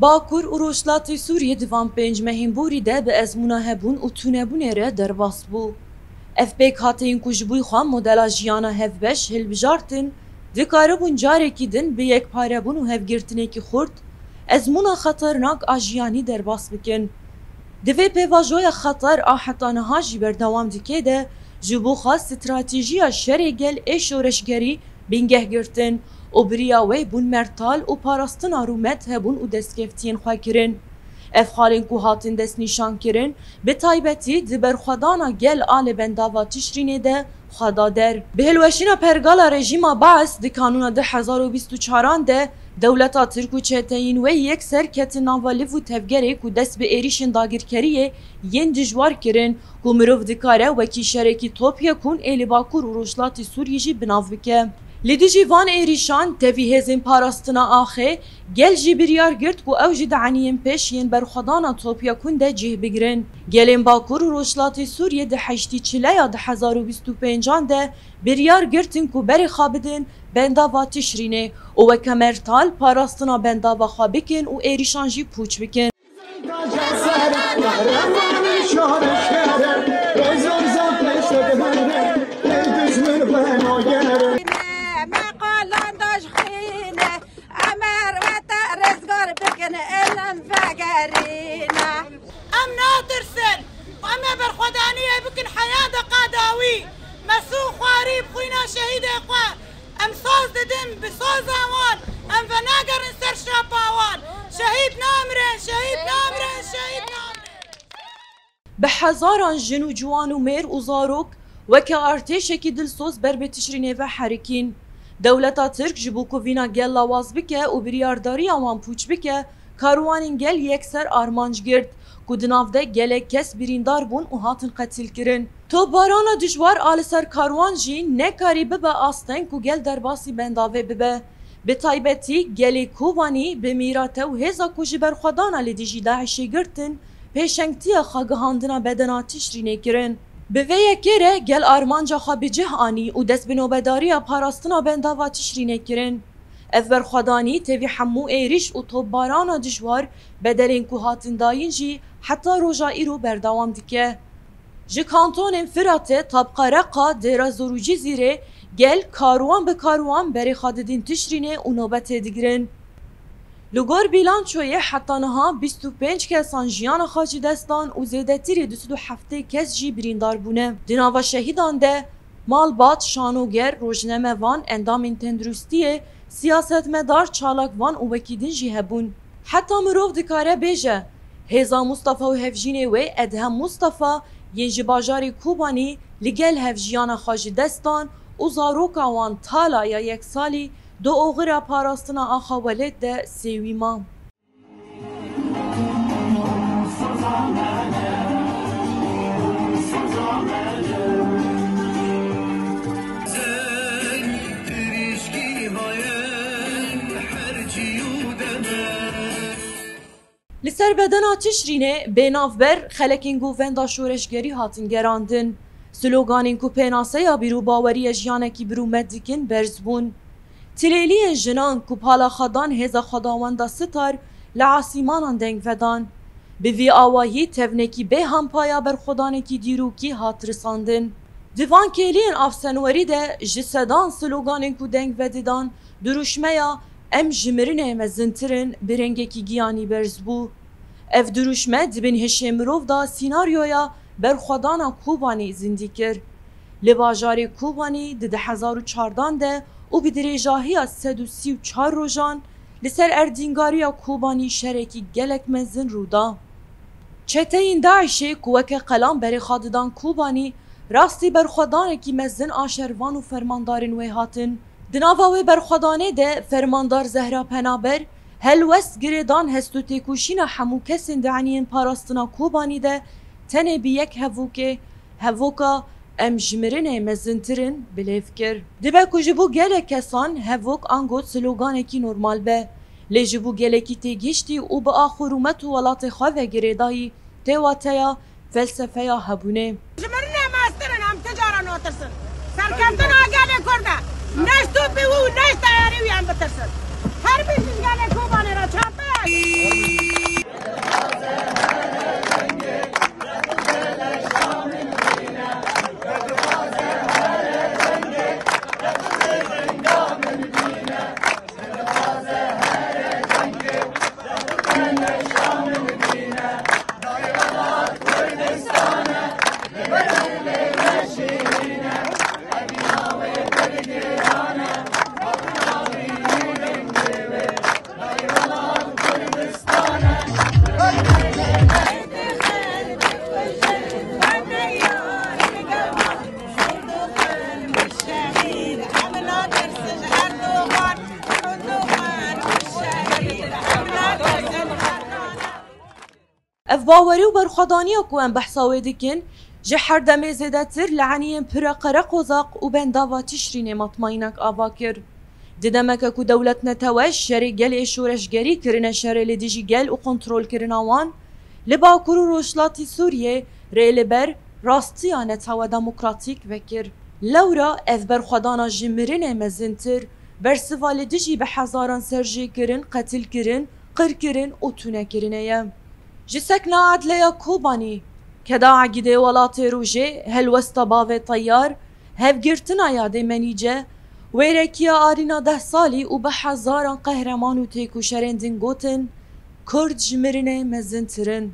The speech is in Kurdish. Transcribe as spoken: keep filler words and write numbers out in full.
Bakur û Rojhilatê Sûriyê di van pênc mehên borî de bi ezmûna hebûn û tûnebûnê re derbas bû. Ev pêkhateyên ku ji bo xwe modela jiyana hevbeş hilbijartin, dikaribûn carekî din bi yekparebûn û hevgirtinekî xurt ezmûna xeternak a jiyanî derbas bikin. Di vê pêvajoya xeter a heta niha jî berdewam dike de, ji bo xwe stratejiya şerê gel ê şoreşgerî bingeh girtin û bi riya wê bûn mertal û parastina rûmet hebûn û destkeftiyên xwe kirin. Ev xalên ku hatin destnîşankirin, bi taybetî di berxwedana gel a li bendava Tişrînê de xwe da der. Bi hilweşîna pergala rejîma Baas di kanûna du hezar û bîst û çaran de dewleta Tirk û çeteyên wê yekser ketin nava liv û tevgerê ku dest bi êrîşên dagirkeriyê yên dijwar kirin, ku mirov dikare wekî şerekî topyekûn ê li Bakur û Rojhilatê Sûriyê jî bi nav bike. Li dijî van êrîşan tevî hêzên parastina axê gel jî biryar girt ku ew jî di eniyên pêş yên berxwedana topyekûn de cih bigrin. Gelên Bakur û Rojhilatê Sûriyê di heştî çileya du hezar û bîst û pêncan de biryar girtin ku berê xwe bidin bendava Tişrînê û weke mertal parastina bendava xwe bikin û êrîşan jî pûç bikin. Me qalan da ji xwîne, Emer wete rizgar bikin, êlim vegerîne. Em natirsin, em ê berxwedaniyê bikin heya deqa dawî. Mesû xwarî bi xwîna şehîdê xwe. Em soz didin bi soza wan, em venagerin ser şapa wan. Şehîd namirin, şehîd namirin, şehîd namirin. Bi hezaran jin û ciwan û mêr û zarok weke artêşekî dilsoz ber bi Tişrînê ve herikîn. Dewleta Tirk ji bo ku vîna gel lawaz bike û biryardariya wan pûç bike, karwanên gel yekser armanc girt, ku di nav de gelek kes birîndar bûn û hatin qetilkirin. Topbarana dijwar a li ser karwan jî nekarî bibe asteng ku gel derbasî bendavê bibe. Bi taybetî gelê Kobanî bi mîrate û hêza ku ji berxwedana li dijî DAIŞê girtin, pêşengtiya xwegihandina bedena Tişrînê kirin. Bi vê yekê re gel armanca xwe bi cih anî û dest bi nobedariya parastina bendava Tişrînê kirin. Ev berxwedanî tevî hemû êrîş û topbarana dijwar, bedelên ku hatin dayîn jî heta roja îro berdewam dike. Ji kantonên Firatê, Tabqa Reqa, Dêra Zor û Cizîrê gel karwan bi karwan berê xwe didin Tişrînê û nobetê digirin. Li gor bîlançoyê heta niha bîst û pênc kesan jiyana xwe ji dest dan û zêdetirî du sed û heftê kes jî birîndar bûne. Di nava şehîdan de malbat, şanoger, rojnamevan, endamên tenduristiyê, siyasetmedar, çalakvan û wekî din jî hebûn. Heta mirov dikare bêje, hêza Mustafa û hevjînê wê Edhem Mustafa yên ji bajarê Kobanî li gel hev jiyana xwe ji dest dan û zaroka wan tala ya yek salî di oxira parastina axa Welêt de sêwî ma. Li ser bedena Tişrînê bênavber xelekên govenda şoreşgerî hatin gerandin. Sloganên ku pênaseya bîr û baweriya jiyanekî birûmet dikin berz bûn. Tilêliyên jinan ku pala xwe dan hêza xwedawenda Sitar li asîmanan deng vedan. Bi vî awayî tevnekî bê hempa ya berxwedanekî dîrokî hat risandin. Di van kêliyên avsenwerî de ji sedan sloganên ku deng vedidan, dirûşmeya "Em ji mirinê mezintir in" bi rengekî giyanî berz bû. Ev dirûşme di bin hişê mirov de sînaryoya berxwedana Kobanî zindî kir. Li bajarê Kobanî di du hezar û çardan de û bi dirêjahiya sed û sî û çar rojan li ser erdîngariya Kobanî şerekî gelek mezin rû da. Çeteyên DAIŞê ku weke qelan berê xwe didan Kobanî, rastî berxwedanekî mezin a şervan û fermandarên wê hatin. Di nava wê berxwedanê de fermandar Zehra Penaber helwest girêdan hest û têkoşîna hemû kesên di eniyên parastina Kobanî de tenê bi yek hevokê, hevoka "Em ji mirinê mezintir in" bilêv kir. Dibe ku ji bo gelek kesan hevok ango sloganekî normal be, lê ji bo gelekî têgihiştî û bi ax û rûmet û welatê xwe ve girêdayî tê wateya felsefeya hebûnê. Ji mirinê mestir in, em ti cara natirsin. Serkeftina gelê Kurd e. Ne ji topê wî û ne ji teyarê wî em bitirsin. Her bijîn gelê Kobanê re çape ye. Ev bawerî û berxwedaniya ku em behsa wê dikin, ji her demê zêdetir li eniyên pire Qereqozaq û bendava Tişrînê matmayînek ava kir. Di demeke ku dewletneteweş şerê gelê şoreşgerî kirine şerê li dijî gel û kontrolkirina wan, li Bakur û Rojhilatî Sûriyê rê li ber rastiya netewe demokratîk vekir. Lewra ev berxwedana ji mirinê mezintir, bersiva li dijî bi hezaran serjêkirin, qetilkirin, qirkirin û tunekirinê ye. Ji sekna Edleya Kobanî, keda egîdê welatê rojê, helwesta bavê Teyar, hevgirtina yadê Menîce, wêrekiya arîna deh salî û bi hezaran qehreman û têkoşerên din gotin, Kurd ji mirinê mezintir in.